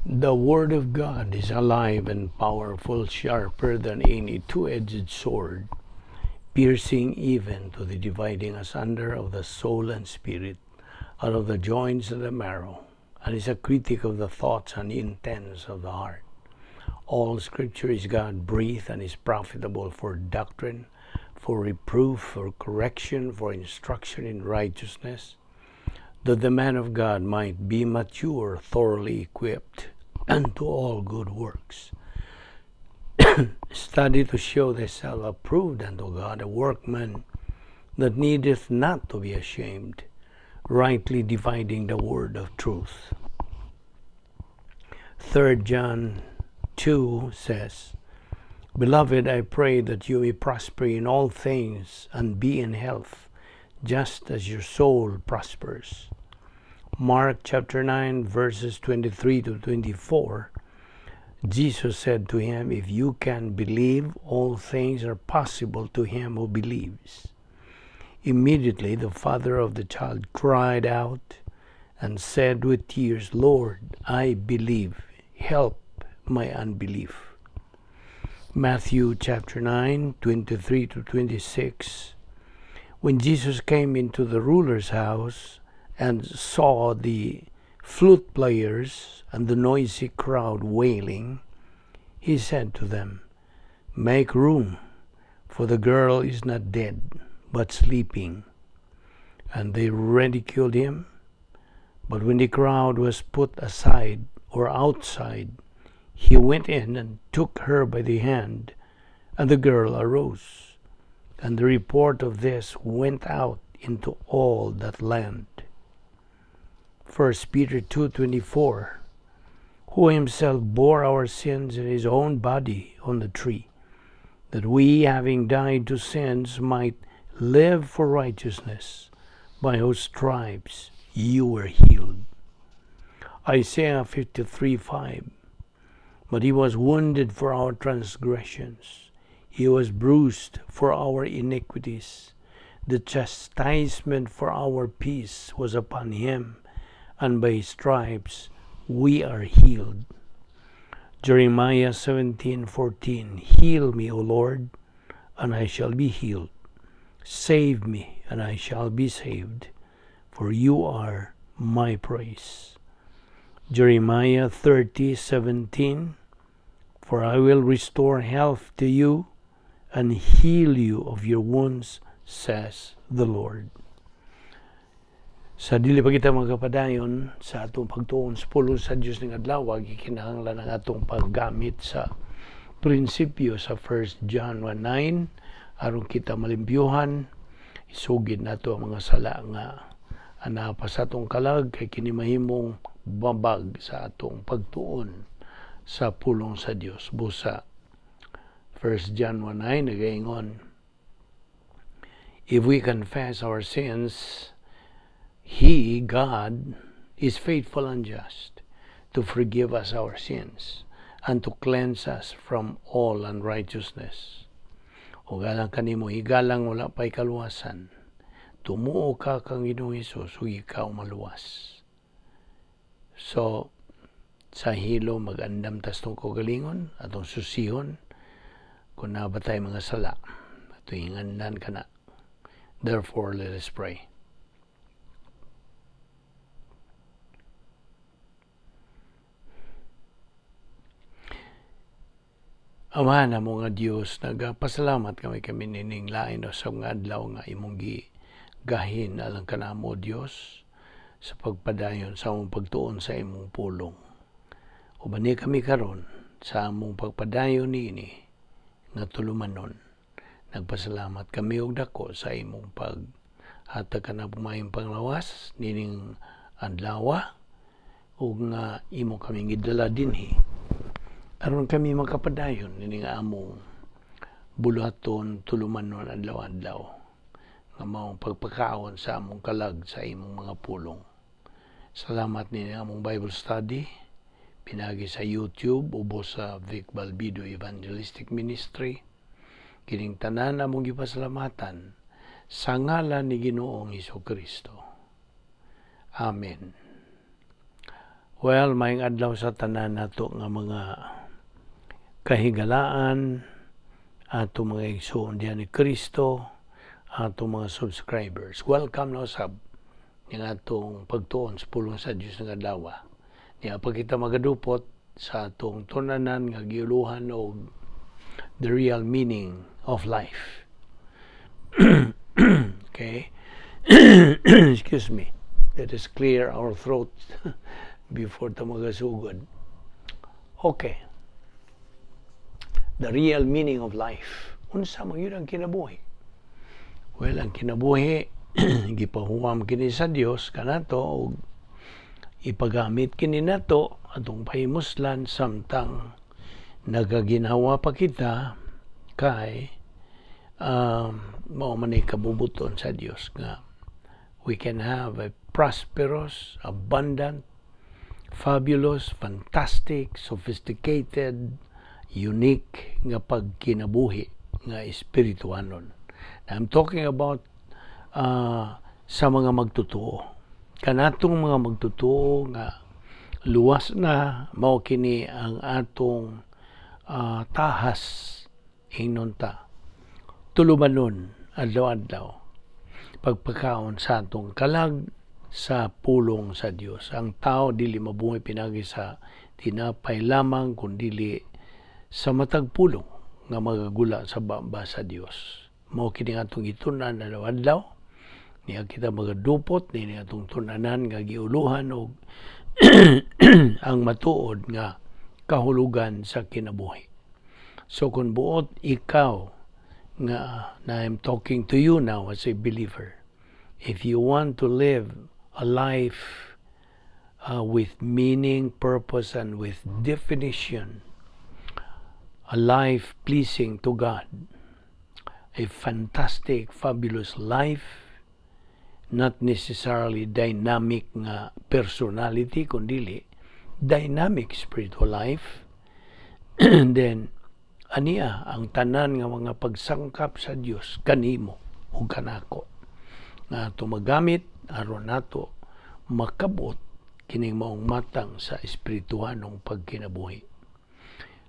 The Word of God is alive and powerful, sharper than any two-edged sword, piercing even to the dividing asunder of the soul and spirit, out of the joints and the marrow, and is a critic of the thoughts and intents of the heart. All Scripture is God-breathed and is profitable for doctrine, for reproof, for correction, for instruction in righteousness, that the man of God might be mature, thoroughly equipped unto all good works. Study to show thyself approved unto God, a workman that needeth not to be ashamed, rightly dividing the word of truth. 3 John 2 says, "Beloved, I pray that you may prosper in all things and be in health, just as your soul prospers." Mark chapter 9, verses 23 to 24, Jesus said to him, "If you can believe, all things are possible to him who believes." Immediately the father of the child cried out and said with tears, "Lord, I believe, help my unbelief." Matthew chapter 9, 23 to 26. When Jesus came into the ruler's house and saw the flute players and the noisy crowd wailing, he said to them, "Make room, for the girl is not dead, but sleeping." And they ridiculed him. But when the crowd was put aside or outside, he went in and took her by the hand, and the girl arose. And the report of this went out into all that land. 1 Peter 2:24, who himself bore our sins in his own body on the tree, that we, having died to sins, might live for righteousness, by whose stripes you were healed. Isaiah 53:5, but he was wounded for our transgressions, he was bruised for our iniquities. The chastisement for our peace was upon him, and by his stripes we are healed. Jeremiah 17:14, "Heal me, O Lord, and I shall be healed. Save me, and I shall be saved, for you are my praise." Jeremiah 30:17, "For I will restore health to you and heal you of your wounds, says the Lord." Sa dili pa kita magkapadayon sa atong pagtuon sa pulong sa Dios ning adlaw, gikinahanglan ang atong paggamit sa prinsipyo sa 1 John 1:9 aron kita malimpyuhan. Isugid nato ang mga sala nga ana pa sa atong kalag kay kini mahimong babag sa atong pagtuon sa pulong sa Dios. Busa 1 John 1:9 nagaingon, "If we confess our sins, He, God, is faithful and just to forgive us our sins and to cleanse us from all unrighteousness." O galang kanimo higalang wala pa'y kaluwasan, tumuo ka kang Ginoong Hesus ug ikaw maluwas. So, sa hilo mag-andam tas atong kaugalingon, atong susihon, kung naa ba tay mga sala, atong hinganlan kana. Therefore, let us pray. Amahan namo nga Dios, nagapasalamat kami nining lain sa nga adlaw nga imong gigahin alang kanamo, Dios, sa pagpadayon sa among pagtuon sa imong pulong. Uban ni kami karon sa among pagpadayon niini nga tulumanon. Nagpasalamat kami og dako sa imong paghatag kanamo maayong panglawas nining adlaw ug nga imo kami gidala dinhi aron kami makapadayon nining among buluhaton tulumanon adlaw-adlaw nga maong pagpakaon sa among kalag sa imong mga pulong. Salamat nining among Bible study pinagi sa YouTube ubos sa Vic Balbido Evangelistic Ministry. Kining tanan among gipasalamatan sa ngalan ni Ginoong Hesus Kristo. Amen. Well, maayong adlaw sa tanan nato nga mga kahigalaan, ato mga igsoon diha ni Kristo, ato mga subscribers. Welcome na usab ning atong pagtuon sa pulong sa Dios nga adlaw. Niya pa kita magadupot sa atong tun-anan nga giuluhan og the real meaning of life. Okay? Excuse me. Let us clear our throat before ta magasugod. Okay. The real meaning of life. Unsa man gyud ang kinabuhi? Well, ang kinabuhi gipahuwam kini sa Dios kanato og ipagamit kini nato atong pahimuslan samtang nagaginhawa pa kita, kay mao man ay kabubuton sa Dios nga we can have a prosperous, abundant, fabulous, fantastic, sophisticated, unique nga pagkinabuhi nga espirituanon. I'm talking about sa mga magtotoo. Kanatong mga magtotoo nga luwas na, mao kini ang atong tahas, ingnon ta tulumanon adlaw-adlaw, pagpakaon sa atong kalag sa pulong sa Dios. Ang tao dili mabuhi pinagi sa tinapay lamang, kundili sa matag pulong nga magagula sa baba sa Dios. Mao kini atong gitun-an adlaw-adlaw. Niya kita magadupot niini atong tun-anan nga giuluhan og ang matuod nga kahulugan sa kinabuhi. So kung buot ikaw nga, na I'm talking to you now as a believer, if you want to live a life with meaning, purpose, and with definition, a life pleasing to God, a fantastic, fabulous life, not necessarily dynamic nga personality, kundili dynamic spiritual life, and then ania ang tanan nga mga pagsangkap sa Dios kanimo ug kanako nga ato magamit aron nato makabot kining maong matang sa espirituhanong pagkinabuhi.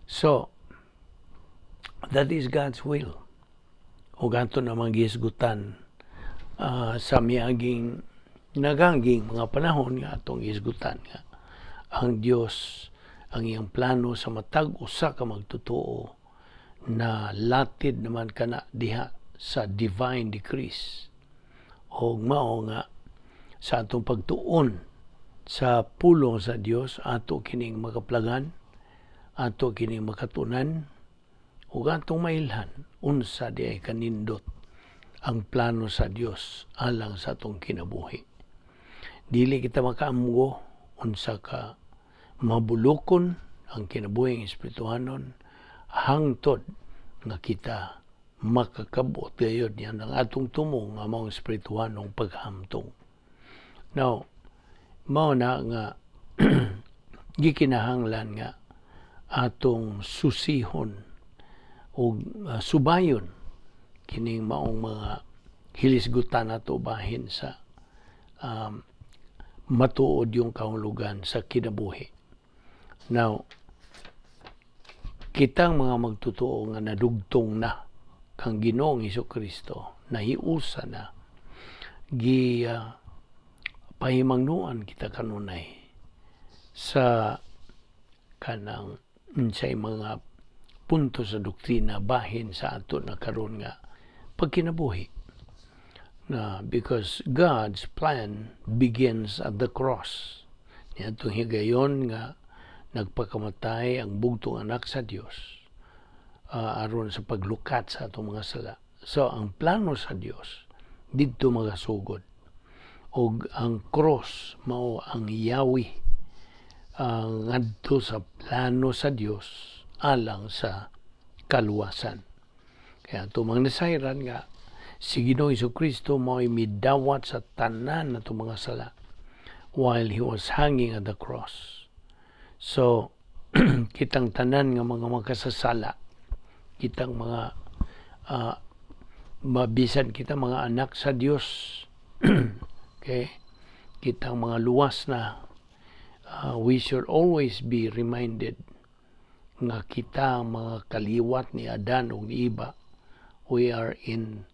So, that is God's will. Ug ato namang gihisgutan sa miaging nagaging mga panahon nga atong gihisgutan nga ang Dios, ang iyang plano sa matag usa ka magtotoo na latid naman kana diha sa divine decrees, og mao nga sa atong pagtuon sa pulong sa Dios, ato kining makaplagan, ato kining makatunan ug atong mailhan unsa diay kanindot ang plano sa Dios alang sa atong kinabuhi. Dili kita makaamgo unsa ka mabulokon ang kinabuhing espirituhanon hangtod nga kita makakabot gayod yan ang atong tumong nga maong espirituhanong paghamtong. Now, mao na nga gikinahanglan nga atong susihon o subayon kining maong mga hilisgutan nato bahin sa matuod yung kahulugan sa kinabuhi. Now, kitang mga magtotoo nga nadugtong na kang Ginoong Kristo, nahiusa na, gi pahimangnuan kita kanunay sa kanang unsay mga punto sa doktrina bahin sa ato na karon nga pagkinabuhi na, because God's plan begins at the cross. Niadtong higayon nga nagpakamatay ang bugtong anak sa Dios aron sa paglukat sa atong mga sala. So ang plano sa Dios didto magasugod og ang cross mao ang yawi ang ngadto sa plano sa Dios alang sa kaluwasan. Kaya tumang nasayran nga si Ginoong Kristo mao'y midawat sa tanan na mga sala while He was hanging at the cross. So, kitang tanan nga mga makasasala, kitang mga mabisan kita mga anak sa Dios, okay? Kitang mga luwas na We should always be reminded nga kita, mga kaliwat ni Adan ug ni Eva, we are in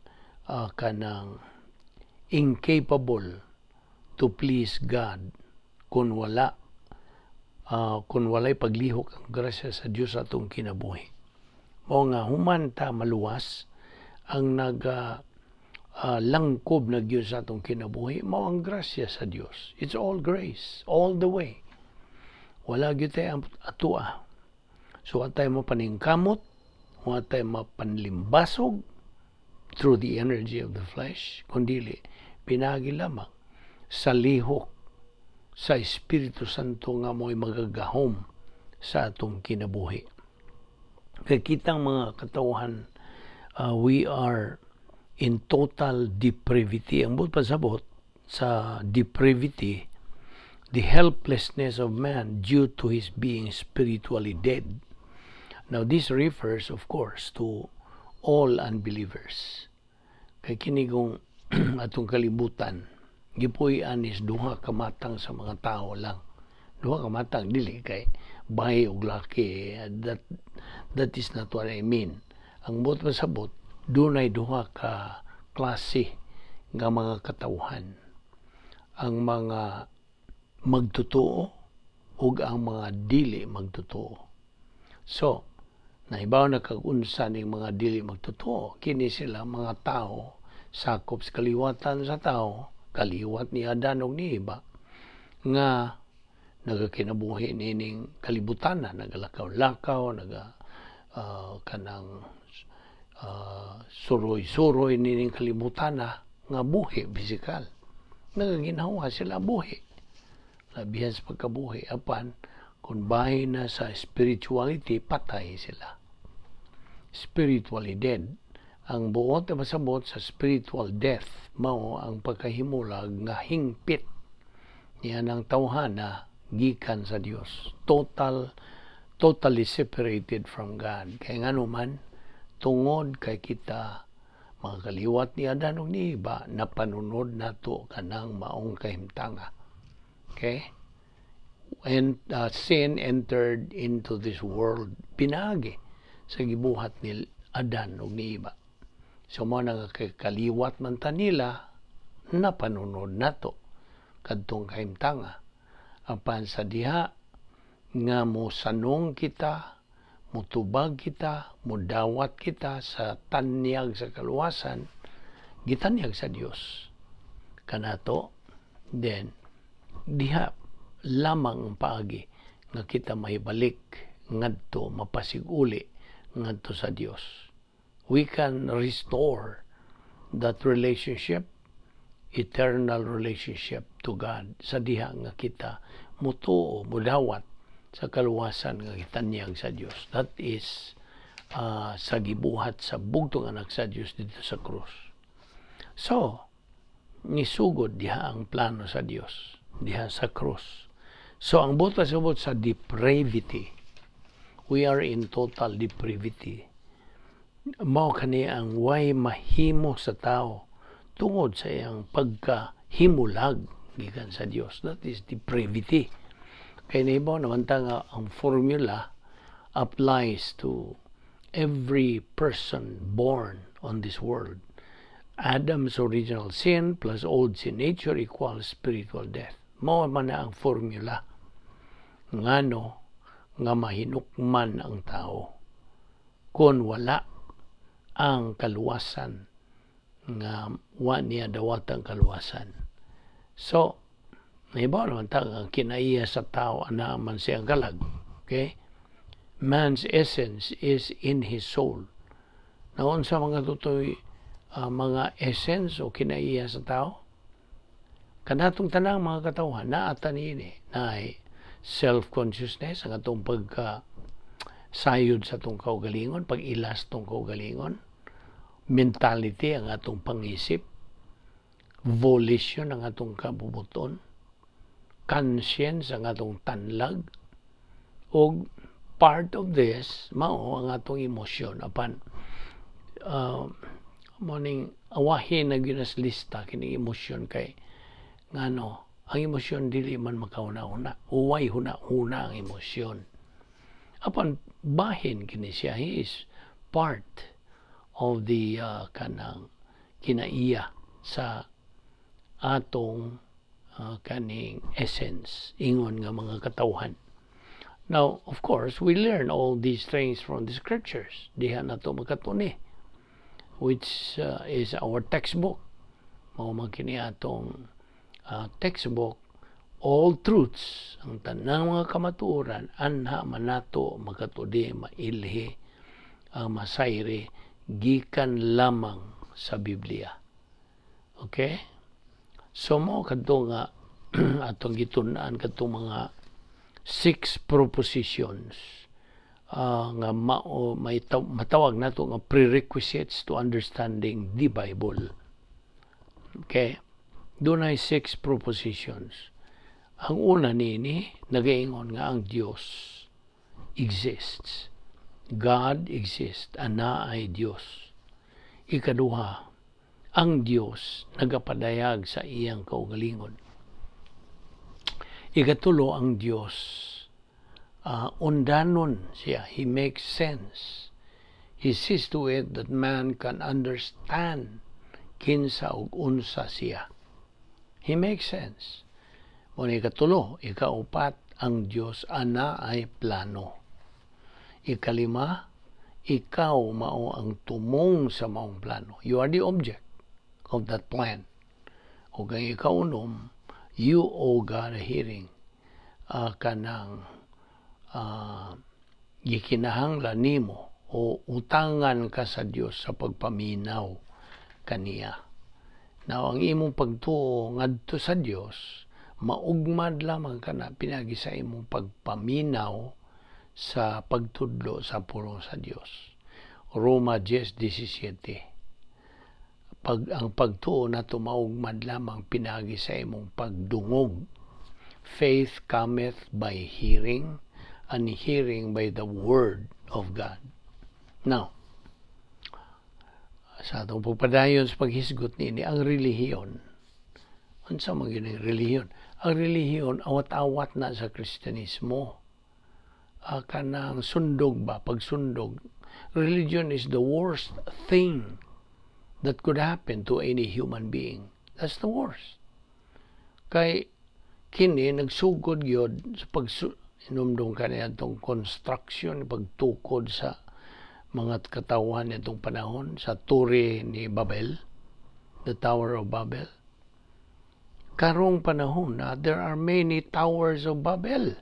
kanang incapable to please God kung walay paglihok ang grasya sa Dios sa atong kinabuhi. Mao nga human ta maluwas, ang naga langkob na gyud sa atong kinabuhi mao ang grasya sa Dios. It's all grace, all the way. Wala gyud tay atua. So wa tay mapaningkamot, wa tay mapanlimbasog through the energy of the flesh, kundili pinagi lamang sa lihok sa Espiritu Santo nga mo'y magagahom sa atong kinabuhi. Kay kitang mga katawhan, we are in total depravity. Ang buot pasabot sa depravity, the helplessness of man due to his being spiritually dead. Now, this refers, of course, to all unbelievers. Kay kini kung atong kalibutan, gipuy-an is duha ka matang sa mga tao lang. Duha ka matang, dili kay bahi ug laki. That is not what I mean. Ang buot pasabot, dunay duha ka klase nga mga katawhan. Ang mga magtotoo ug ang mga dili magtotoo. So, nahibaw na kag unsa ning mga dili magtotoo. Kini sila mga tao sakop sa kaliwatan sa tao, kaliwat ni Adan ug ni Eva, nga nagakinabuhi nining kalibutan na nagalakaw-lakaw, naga kanang suroy-suroy nining kalibutan na nga buhi pisikal. Nagaginhawa sila buhi. Labihan sa pagkabuhi. Apan, kung bahin na sa spirituality, patay sila. Spiritually dead. Ang buot na masabot sa spiritual death, mao ang pagkahimulag nga hingpit niya ng tawhana gikan sa Dios. Totally separated from God. Kay ngano man, tungod kay kita mga kaliwat ni Adan ug ni Eva, napanunod nato kanang maong kahimtanga. Okay? And sin entered into this world pinaagi sa gibuhat ni Adan ug ni Eva. So mao na nga kay kaliwat man ta nila, napanunod nato kadtong kahimtanga. Apan sa diha nga mo sanong kita, mutubag kita, mudawat kita sa tanyag sa kaluwasan, gitanyag sa Dios kanato, then diha lamang ang paagi nga kita mahibalik ngadto, mapasiguli ngadto sa Dios. We can restore that relationship, eternal relationship to God, sa diha nga kita mutuo, mudawat sa kaluwasan nga gitanyag sa Dios. That is sa gibuhat sa bugtong anak sa Dios didto sa krus. So, nisugod diha ang plano sa Dios, diha sa krus. So, ang buot pasabot sa depravity, we are in total depravity. Mao kani ang way mahimo sa tao tungod sa iyang pagkahimulag gikan sa Dios. That is depravity. Kay nahibaw naman ta nga ang formula applies to every person born on this world. Adam's original sin plus old sin nature equals spiritual death. Mao man na ang formula. Ngano nga mahinukman ang tao kung wala ang kaluwasan, nga wa niya dawatang kaluwasan. So, nahibaw naman ta ang kinaiya sa tao ana man siyang kalag. Okay? Man's essence is in his soul. Naunsa mga tutoy mga essence o kinaiya sa tao? Kanatong tanang mga katawhan naa ta niini na self-consciousness, ang atong pagka sayod sa atong kaugalingon, pag-ilas atong kaugalingon, mentality, ang atong pangisip, volition, ang atong kabubuton, conscience, ang atong tanlag, ug part of this mao ang atong emosyon. Apan morning awahin na gyud lista kini emosyon kay ngano Ang emosyon dili man makahuna-huna. Uway huna-huna ang emosyon. Apan bahin kini siya, he is part of the kanang kinaiya sa atong kaning essence ingon nga mga katawhan. Now, of course, we learn all these things from the scriptures. Diha nato makatuni, which is our textbook. Mao man kini atong textbook, all truths, ang tanang mga kamatuoran, anha man nato makatudi, mailhi, masayri, gikan lamang sa Biblia. Okay? So mao kadto nga atong gitun-an kadtong mga six propositions nga mao may matawag nato nga prerequisites to understanding the Bible. Okay? Dunay six propositions. Ang una nini nagaingon nga ang Dios exists. God exists. Ana ay Dios. Ikaduha, ang Dios nagapadayag sa iyang kaugalingon. Ikatulo, ang Dios undanon siya. He makes sense. He sees to it that man can understand kinsa ug unsa siya. He makes sense. Mao ikatulo. Ikaupat, ang Dios ana ay plano. Ikalima, ikaw mao ang tumong sa maong plano. You are the object of that plan. O ang ikaunom, you owe God a hearing. Kanang gikinahanglan nimo o utangan ka sa Dios sa pagpaminaw kaniya. Now, ang imong pagtuo ngadto sa Dios, maugmad lamang kana pinagi sa imong pagpaminaw sa pagtudlo sa pulong sa Dios. Roma 10:17. Pag ang pagtuo nato maugmad lamang pinagi sa imong pagdungog. Faith cometh by hearing, and hearing by the word of God. Now, sa atong pagpadayon sa paghisgot niini, ang relihiyon. Unsa man gyud ang relihiyon? Ang relihiyon awat-awat na sa Kristyanismo. Kanang sundog ba, pagsundog. Religion is the worst thing that could happen to any human being. That's the worst. Kay kini nagsugod gyud sa pag inumdum kani atong construction, pagtukod sa mga katawhan nitong panahon sa Tore ni Babel, the Tower of Babel. Karong panahon na there are many towers of Babel,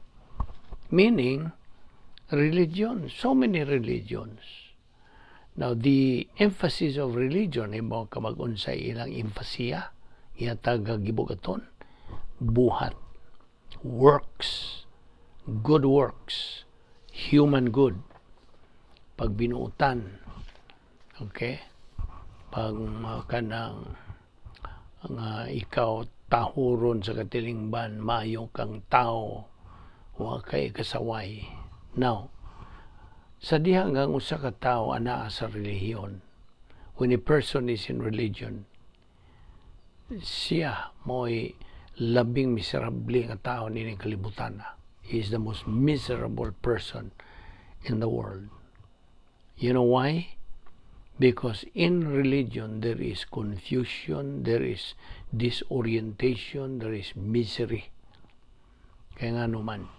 meaning religion, so many religions. Now, the emphasis of religion, ibaw ka mag-unsay ilang emphasia, ihatag gibugaton, buhat, works, good works, human good, pagbinuutan, okay? Pag kanang nga ikaw tahuron sa katilingban, maayo kang tao, wa kay kasaway. Now, sa diha nga ang usa ka tawo anaa sa relihiyon, when a person is in religion, siya mo'y labing miserable nga tao nining kalibutan. He is the most miserable person in the world. You know why? Because in religion there is confusion, there is disorientation, there is misery. Kaya nga naman,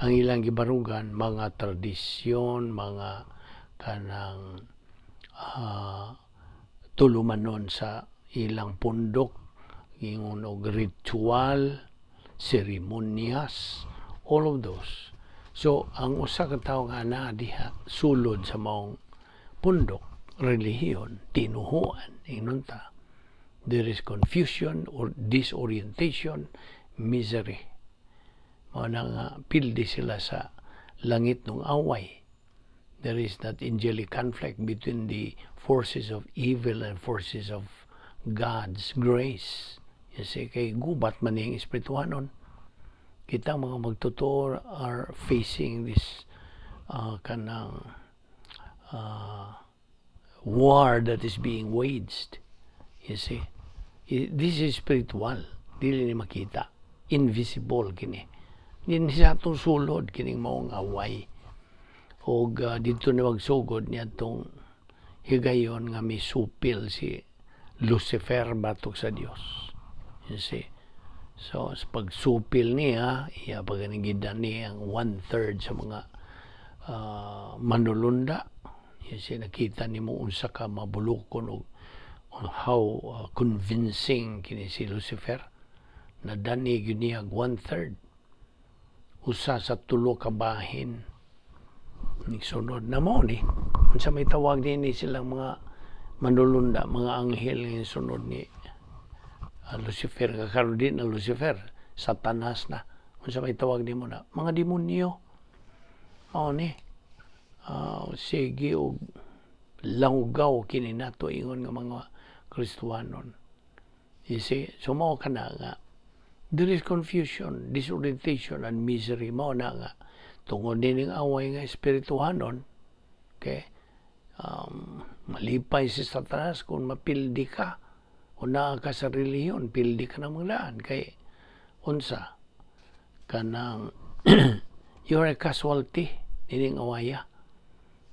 ang ilang gibarugan, mga tradisyon, mga kanang tulumanon sa ilang pundok, ingon og ritual, seremonyas, all of those. So, ang usa ka tawo nga naa diha sulod sa maong pundok, relihiyon, tinuhuan, ingnon ta, there is confusion or disorientation, misery. Mao na nga pildi sila sa langit ng away. There is that angelic conflict between the forces of evil and forces of God's grace. You see, kay gubat man niyang espirituhanon. Kita mga magtotoo are facing this kanang war that is being waged. You see, this is spiritual. Dili ni makita. Invisible kini. Dinhi sa atong sulod kining maong away. Og didto na magsugod niadtong higayon nga misupil si Lucifer batok sa Dios. You see? So, sa pagsupil niya, iya pag niya ang one-third sa mga manulunda. You see, nakita nimo unsa ka mabulukon og on how convincing kini si Lucifer. Nadani gyud niya one-third. Usa sa tulo ka bahin. Sunod na mo ni. Unsa may tawag nini silang mga manulunda, mga anghel nga sunod ni Lucifer, nga karon di na Lucifer, Satanas na. Unsa may tawag nimo na? Mga demonyo. Mao ni. Sige og langgaw kini nato ingon nga mga Kristohanon. You see, so mao kana nga there is confusion, disorientation and misery. Mao na nga tungod nining away nga espirituhanon, okay, malipay si Satanas kung mapildi ka o naa ka sa relihiyon, pildi ka ng maglaan kay unsa kanang you're a casualty nining awaya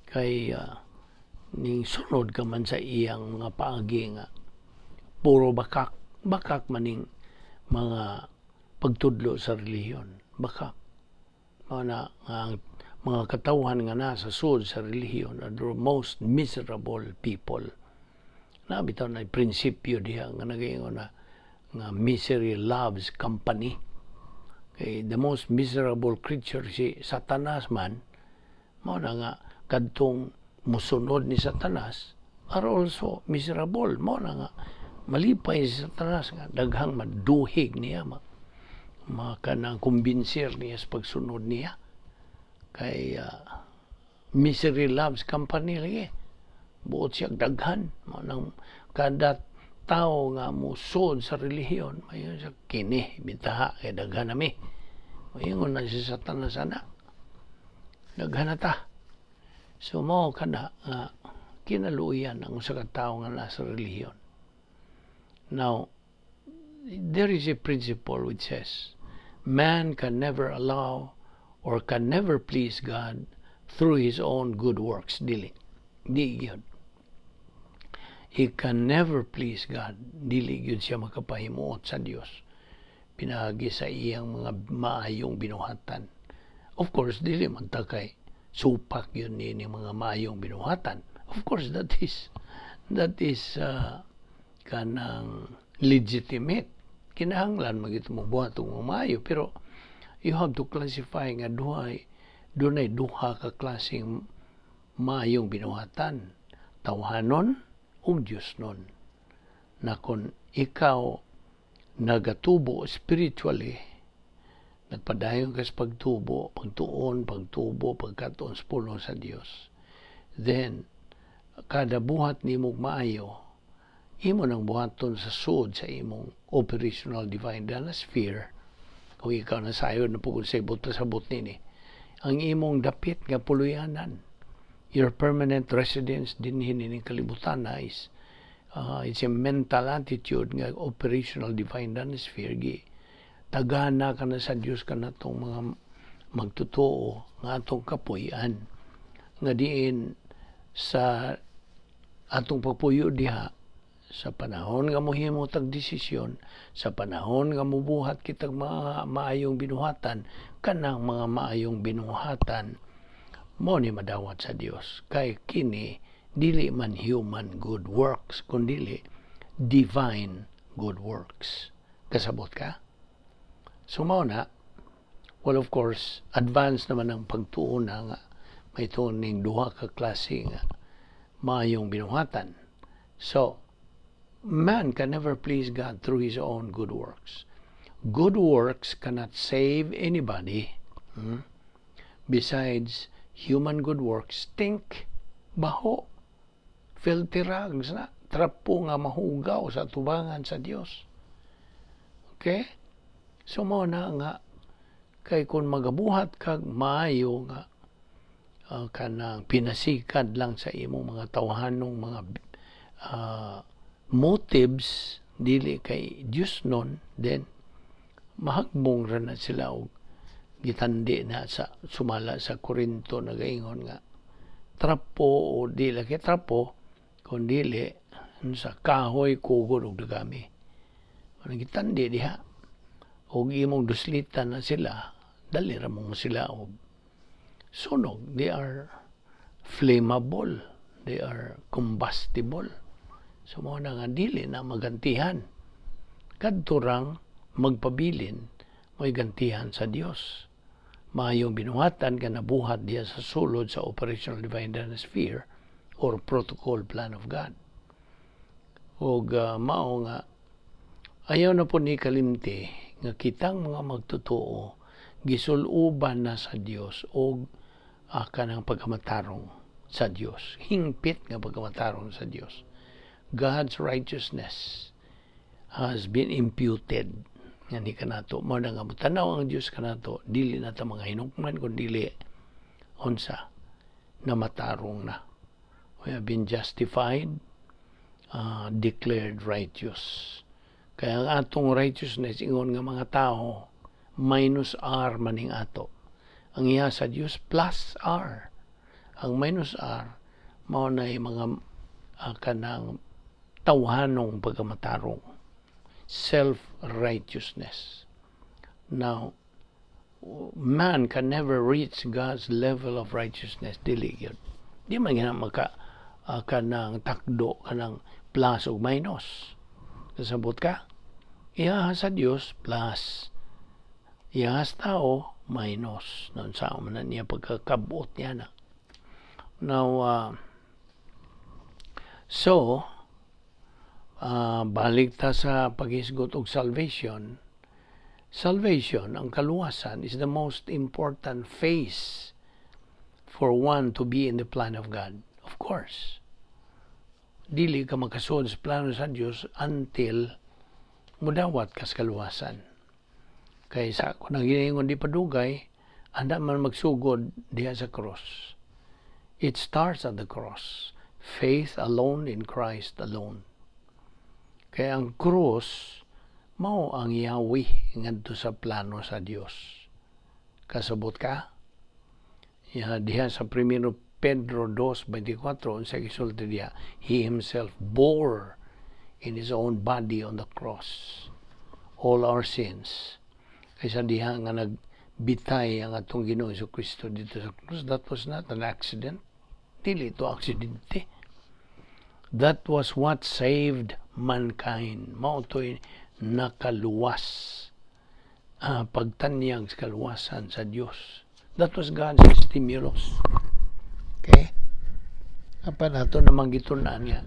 kay ning sunod ka man sa iyang mga paagi nga puro bakak. Bakak maning mga pagtudlo sa relihiyon, bakak. Mao na nga ang mga katawhan nga nasa sud sa relihiyon are the most miserable people na. Bitaw na prinsipyo diha nga nagaingon na nga misery loves company, kay the most miserable creature si Satanas man. Mao na nga kadtong musunod ni Satanas are also miserable. Mao na nga malipay si Satanas nga daghang maduhig niya, ma makanang kumbinsir niya sa pagsunod niya kay misery loves company lagi. Buot siya daghan. Mao nang kada tao nga musod sa relihiyon, mayon siya, "Kini bitaha kay daghan nami." Moingon na si Satanas ana, "Daghan na ta." So mao kana nga kinaluoyan ang usa ka tawo nga nasa relihiyon. Now, there is a principle which says man can never allow or can never please God through his own good works. Dili di gyud. He can never please God. Dili gyud siya makapahimuot sa Dios pinaagi sa iyang mga maayong binuhatan. Of course, dili man ta kay supak yun ni mga maayong binuhatan. Of course, that is kanang legitimate. Kinahanglan man gyud mo buhat og mga maayo, pero you have to classify nga duhay dunay duha ka klaseng maayong binuhatan, tawhanon ug Diosnon, na kung ikaw nagatubo spiritually, nagpadayon ka sa pagtubo, pagtuon, pagtubo, pagkatuon sa pulong sa Dios, then kada buhat nimo maayo, imo nang buhaton sa sud sa imong operational divine dana sphere. Kung ikaw nasayod na pugod sa ibot sa sabot nini ang imong dapit nga puluyanan, your permanent residence dinhi nining kalibutan na is it's a mental attitude nga operational divine dana sphere. Gi tagana ka na sa Dios kanatong mga magtotoo nga atong kapuy-an, nga diin sa atong pagpuyo diha, sa panahon nga mohimo tag desisyon, sa panahon nga mubuhat kitag mga maayong binuhatan, kanang mga maayong binuhatan mo ni madawat sa Dios kay kini dili man human good works kundili divine good works. Kasabot ka? So mao na. Well, of course, advance naman ang pagtuon na nga may tuon ning duha ka klase nga maayong binuhatan. So man can never please God through his own good works. Good works cannot save anybody. Besides, human good works stink, baho, filthy rags na, trapo nga mahugaw sa tubangan sa Dios. Okay? So mao na nga kay kung magabuhat kag maayo nga kanang pinasikad lang sa imong mga tawhanong mga motives, dili kay Dios nun, then Mahagbong ra na sila og gitandi na sa sumala sa Korinto, nagaingon nga trapo o dili kay trapo kung dili sa kahoy, kugod og dagami. Ano gitandi diha og imong duslitan na sila, dali ra mo sila og sunog. They are flammable, they are combustible. So mao na nga dili na magantihan. Kadto rang magpabilin mo'y gantihan sa Dios. Maayong binuhatan nga nabuhat diha sa sulod sa operational divine sphere or protocol plan of God. Og mao nga ayaw na po ni kalimti nga kitang mga magtotoo gisuluban na sa Dios og kanang pagkamatarong sa Dios. Hingpit nga pagkamatarong sa Dios. God's righteousness has been imputed nga ni kanato. Mao na nga motanaw ang Dios kanato, dili na ta mga hinukman kun dili unsa na matarong na. We have been justified, declared righteous. Kaya ang atong righteousness, ingon nga mga tao, minus R maning ato. Ang iya sa Dios, plus R. Ang minus R mao na mga kanang tawhanong pagkamatarong, self-righteousness. Now, man can never reach God's level of righteousness. Dili gyud. Di man gina maka kanang takdo kanang plus ug minus. Kasabot ka? Iya sa Dios, plus. Iya sa tao, minus. Nun sa man na niya pagkakabot niya na. Now, so, balik ta sa paghisgot og salvation. Salvation, ang kaluwasan, is the most important phase for one to be in the plan of God. Of course. Dili ka makasuod sa plano sa Dios until mudawat kas kaluwasan. Kay sa kung ang ginaingon di padugay, anda man magsugod diha sa cross. It starts at the cross. Faith alone in Christ alone. Kaya ang cross, mao ang yawi ngadto sa plano sa Dios. Kasabot ka? Ya, diha sa Primero Pedro 2:24, unsa gisulti diha? He himself bore in his own body on the cross all our sins. Kaysa diha nga nagbitay ang atong Ginoo Kristo dito sa cross, that was not an accident. Dili ito aksidente. That was what saved mankind. Mao to'y nakaluwas. Pagtanyag sa kaluwasan sa Dios. That was God's stimulus. Okay? Apan ato namang gitun-an nga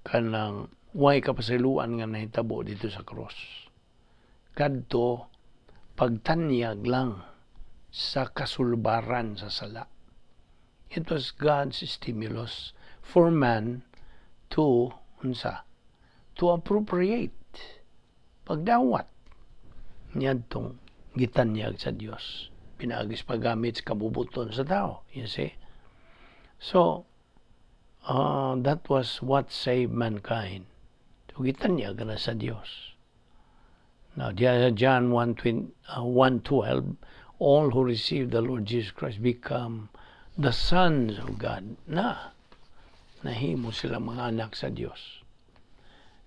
kanang way kapasayloan nga nahitabo dito sa cross. Kadto pagtanyag lang sa kasulbaran sa sala. It was God's stimulus for man to unsa, to appropriate, pagdawat niadtong gitanyag sa Dios pinaagis paggamit sa kabubuton sa tao, you see. So that was what saved mankind. So gitanyag na sa Dios. Now, diya John 1, 1:12, all who receive the Lord Jesus Christ become the sons of God na nahimo sila mga anak sa Dios.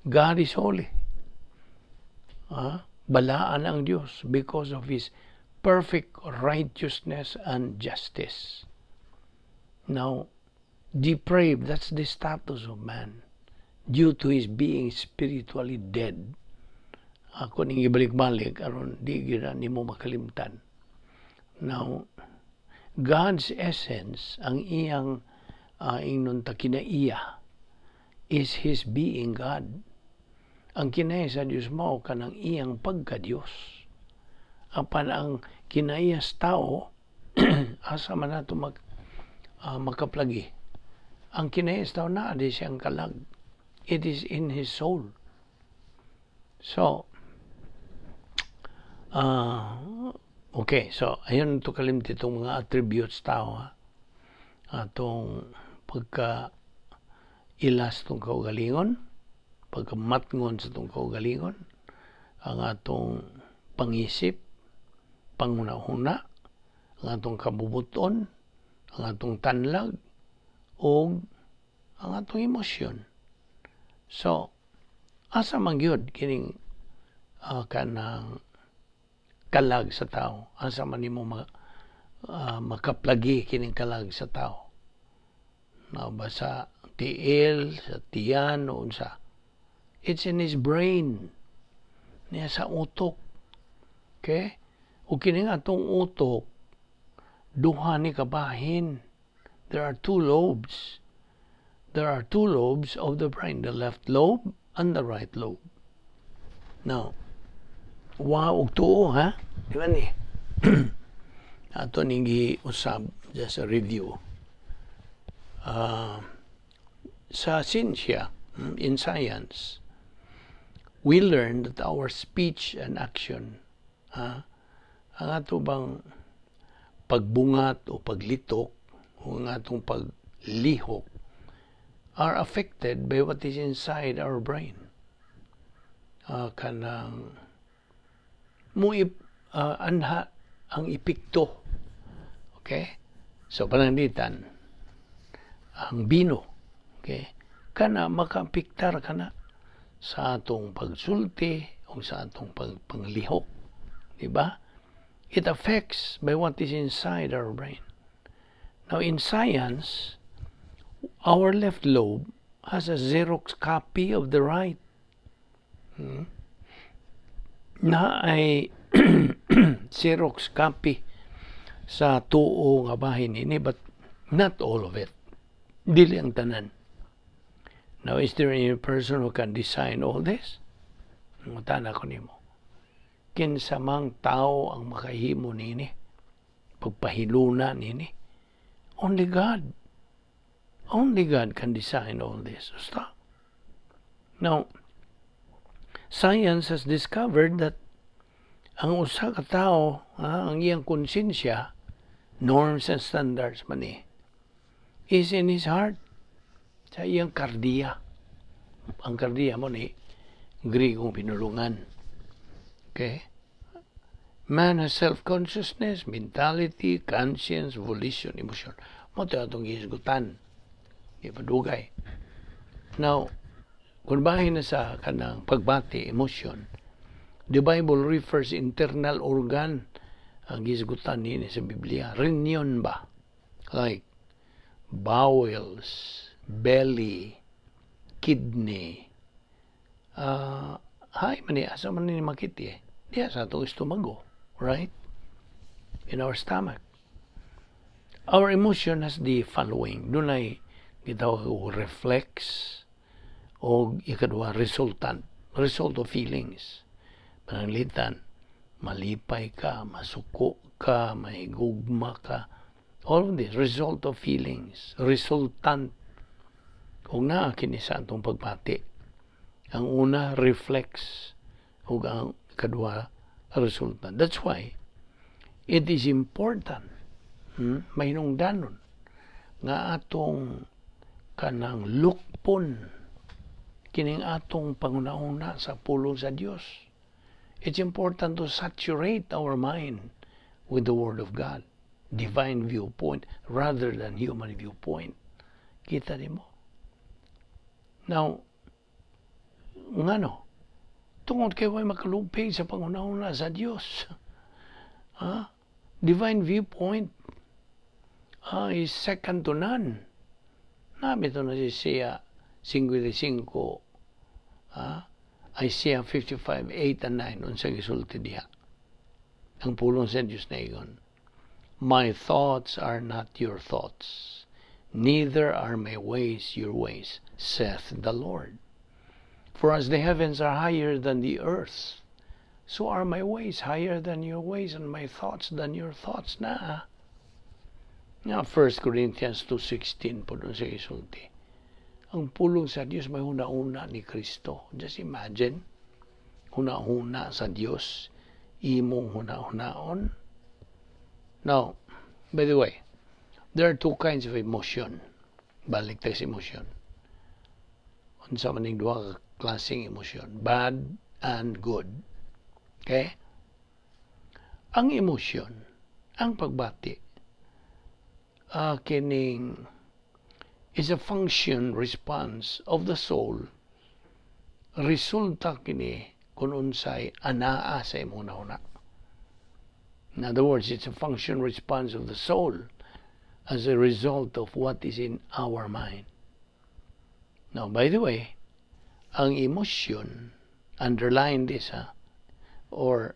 God is holy. Ah, balaan ang Dios because of His perfect righteousness and justice. Now, depraved, that's the status of man due to his being spiritually dead. Ako ning ibalik-balik aron di gyud nimo makalimtan. Now, God's essence, ang iyang ingnon ta kinaiya, is His being God. Ang kinaiya sa Diyos mao kanang iyang pagka-Diyos. Apan ang kinaiya sa tao, asa man nato makaplagi? Ang kinaiya sa tao naa di siyang kalag. It is in his soul. So, okay, so ayun to kalimti itong mga attributes tao, ha? Atong pagka ilas tong kaugalingon, pagka matngon sa tong kaugalingon, Ang atong pangisip, panghuna-huna, ang atong kabubuton, ang atong tanlag, o ang atong emosyon. So, asa man gyud kining kanang kalag sa tao? Asa man nimo makaplagi kining kalag sa tao? Na ba sa tiil, sa tiyan, o unsa? It's in his brain. Niya sa utok. Okay? O kining atong utok, duha ni kabahin. There are two lobes. There are two lobes of the brain, the left lobe and the right lobe. Now, wa og tuo ha? Di ba ni? Ato ning giusab, just a review. Sa sinsya, in science, we learn that our speech and action, ang ato bang pagbungat o paglitok o ang atong paglihok are affected by what is inside our brain. Kanang mo anha ang epekto. Okay? So pananglitan ang bino, okay? Kana makaapektar kana sa atong pagsulti o sa atong panglihok. Di ba? It affects by what is inside our brain. Now, in science, our left lobe has a Xerox copy of the right. Na ay Xerox copy sa tuo nga bahin ini, but not all of it. Dili ang tanan. Now, is there any person who can design all this? Mangutana ko nimo. Kinsa mang tao ang makahimo nini? Pagpahiluna nini? Only God. Only God can design all this. Stop. Now, science has discovered that ang usa ka tawo, ang iyang konsensya, norms and standards man ni, is in his heart. Sa iyang kardiya. Ang kardiya mao ni Grigong pinulungan. Okay? Man has self-consciousness, mentality, conscience, volition, emotion. Mao to atong gihisgutan. Di pa dugay. Now, kung bahin na sa kanang pagbati, emotion, the Bible refers internal organ ang gihisgutan nini sa Biblia. Rinyon ba? Like bowels, belly, kidney. Hay man ni, asa man ni makiti eh? Diya sa atong estomago, right? In our stomach. Our emotion has the following. Dunay gitawag og reflex o ikadua, resultant. Result of feelings. Pananglitan, malipay ka, masuko ka, may gugma ka. All of this, result of feelings. Resultant. Kung naa kini sa atong pagbati. Ang una, reflex. Ug ang kadua, resultant. That's why it is important, mahinungdanon nga atong kanang lukpon kining atong panghuna-huna sa pulong sa Dios. It's important to saturate our mind with the Word of God, divine viewpoint rather than human viewpoint. Kita nimo? Now, ngano? Tungod kay way makalupig sa panghuna-huna sa Dios. Ha? Divine viewpoint is second to none. Naa bitaw na si Isaiah 55, ha? Isaiah 55, 8 and 9, unsa gisulti diha? Ang pulong sa Dios naingon, "My thoughts are not your thoughts, neither are my ways your ways, saith the Lord. For as the heavens are higher than the earth, so are my ways higher than your ways and my thoughts than your thoughts." Na. Nga 1 Corinthians 2:16 po dun sa isulti. Ang pulong sa Dios may huna-huna ni Kristo. Just imagine, huna-huna sa Dios, imong huna-hunaon. Now, by the way, there are two kinds of emotion. Balik tayo sa emotion. Unsa man ning duha ka klaseng emosyon, bad and good. Okay? Ang emosyon, ang pagbati, kining is a function response of the soul. Resulta kini kung unsay anaa sa imong hunahuna. In other words, it's a function response of the soul as a result of what is in our mind. Now, by the way, ang emotion, underline this, ha, or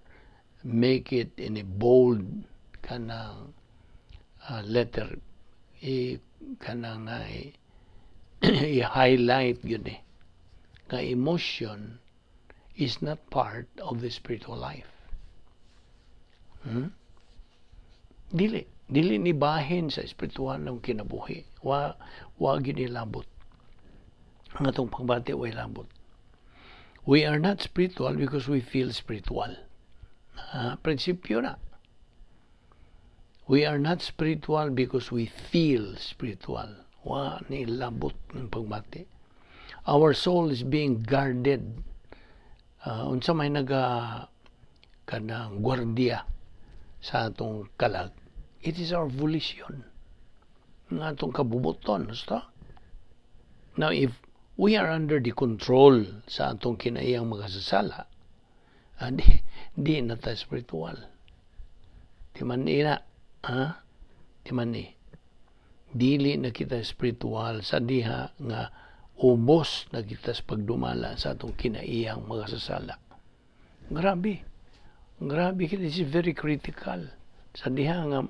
make it in a bold kanang letter, i kanang na i-highlight yun eh. Nga emotion is not part of the spiritual life. Dili. Dili ni bahin sa espiritual ng kinabuhi. Wa gyud ni labot. Ang atong pagbati way labot. We are not spiritual because we feel spiritual. Prinsipyo na. We are not spiritual because we feel spiritual. Wa ni labot ng pagbati. Our soul is being guarded. Unsa may naga kanang gwardiya sa atong kalag? It is our volition. Nga atong kabubuton. Basta. Now, if we are under the control sa atong kinaiyang makasasala, di na ta spiritual. Di man ina. Ha? Di man ni. Dili na kita spiritual sa diha nga ubos na kita sa pagdumala sa atong kinaiyang makasasala. Grabe. Grabe, this is very critical. Sa diha nga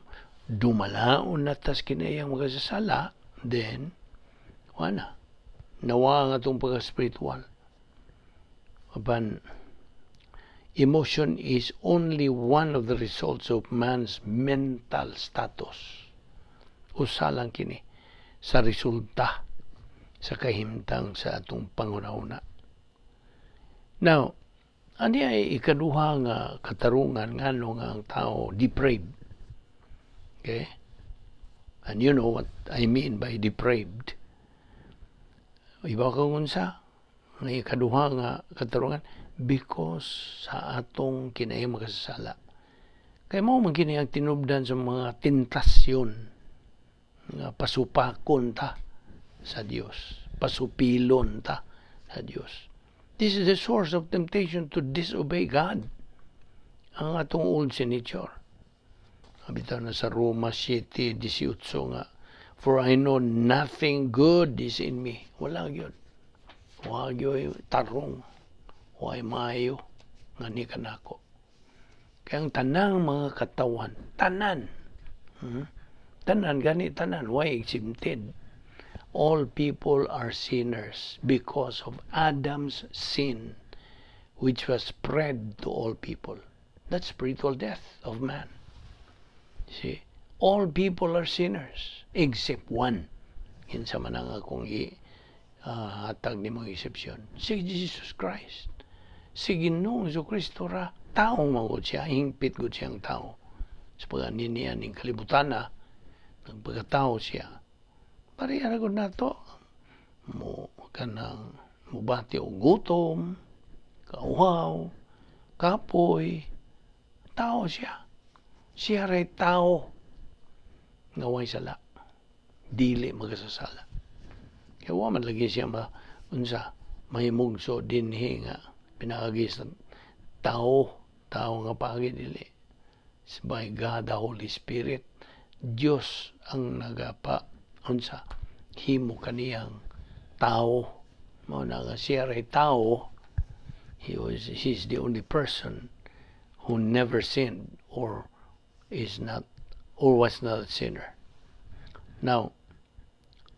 dumalaon na tas kinaiyang makasasala, then, wala. Nawa ang atong pagka-spiritual. Apan, emotion is only one of the results of man's mental status. Usa lang kini sa resulta sa kahimtang sa atong panghunahuna. Now, ani ay ikaduha nga katarungan ngano nga ang tao depraved. Okay? And you know what I mean by depraved. Iba kang unsa? Nga ikaduha nga katarungan because sa atong kinaiyang makasasala. Kay mao man kini ang tinubdan sa mga tentasyon nga pasupakon ta sa Dios, pasupilon ta sa Dios. This is the source of temptation to disobey God. Ang atong old sin nature. Bitaw na sa Roma 7:18 nga, "For I know nothing good is in me." Wala gyud. Wa gyud tarong. Way maayo nga ni kanako. Kaya ang tanang mga katawan, tanan, Tanan, gani tanan, why exempted? All people are sinners because of Adam's sin, which was spread to all people. That's spiritual death of man. See, all people are sinners except one. Kinsa man ang akong i hatag nimo exception? Si Jesus Christ. Si Ginoong Kristo ra tao man gud siya, hingpit gud siyang tao. Sa pag-ani niya ning kalibutan na, nagpagkatao siya. Pareha ra gud nato. Mo kanang mubati og gutom, kauhaw, kapoy, tao siya. Siya ray tao nga way sala. Dili magasasala. Kaya wa man lagi siya ma unsa mahimugso dinhi nga pinaagi sa tao, tao nga paagi, dili. It's by God the Holy Spirit. Dios ang nagapa unsa himo kaniyang tao. Mao na nga siya ray tao. He's the only person who never sinned or is not or was not a sinner. Now,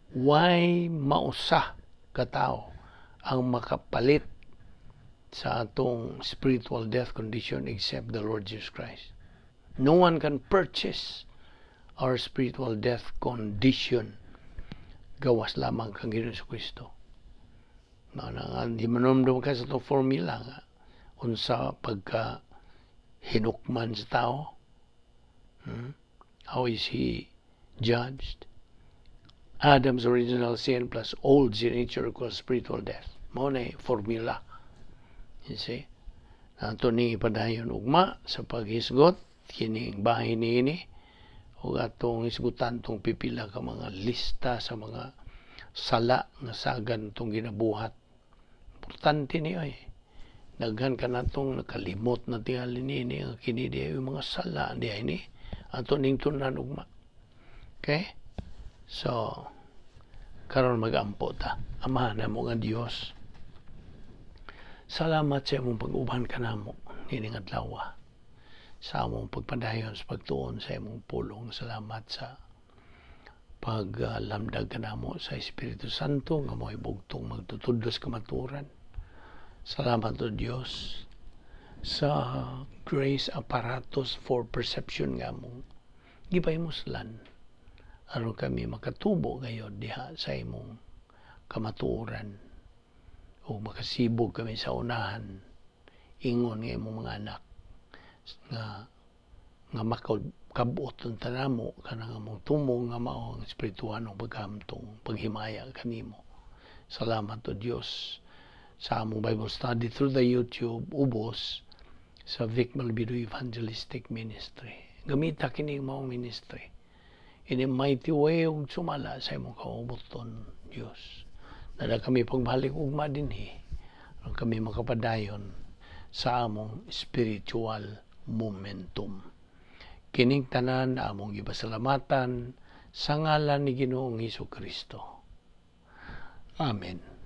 why mausa ka tao ang makapalit sa atong spiritual death condition except the Lord Jesus Christ? No one can purchase our spiritual death condition gawas lamang kang Ginoong Kristo. Mao na nga, di manomdom ka sa itong formula nga unsa pagka hinukman sa tao. How is he judged? Adam's original sin plus old sin nature equals spiritual death. Mao na formula. You see? Ato ni ipadayon ugma sa paghisgot kining bahin niini ug atong hisgutan tong pipila ka mga lista sa mga sala nga sagan tong ginabuhat. Importante ni oy. Daghan kanatong nakalimot na tingali niini nga kini diay mga sala diay ni ato ning tun-an ugma. Okay? So, karon magampo ta. Amahan namo nga Dios, salamat sa imong pag-uban kanamo niining adlaw sa among pagpadayon sa pagtuon sa imong pulong. Salamat sa paglamdag kanamo sa Espiritu Santo nga mo'y bugtong magtutudlo sa kamatuoran. Salamat, O Dios, sa grace apparatus for perception nga among gipahimuslan aron kami makatubo gayod diha sa imong kamatuoran o makasibog kami sa unahan ingon nga imong mga anak nga nga makabot unta namo kanang among tumong nga mao ang espirituhanong paghamtong, paghimaya kanimo. Salamat, O Dios, sa among Bible study through the YouTube ubos sa Vic Malbido Evangelistic Ministry. Gamita kini maong ministry in a mighty way ug sumala sa imong kaubuton, Dios. Dala kami pagbalik ugma dinhi aron kami makapadayon sa among spiritual momentum. Kining tanan among gipasalamatan sa ngalan ni Ginoong Hesus Kristo. Amen.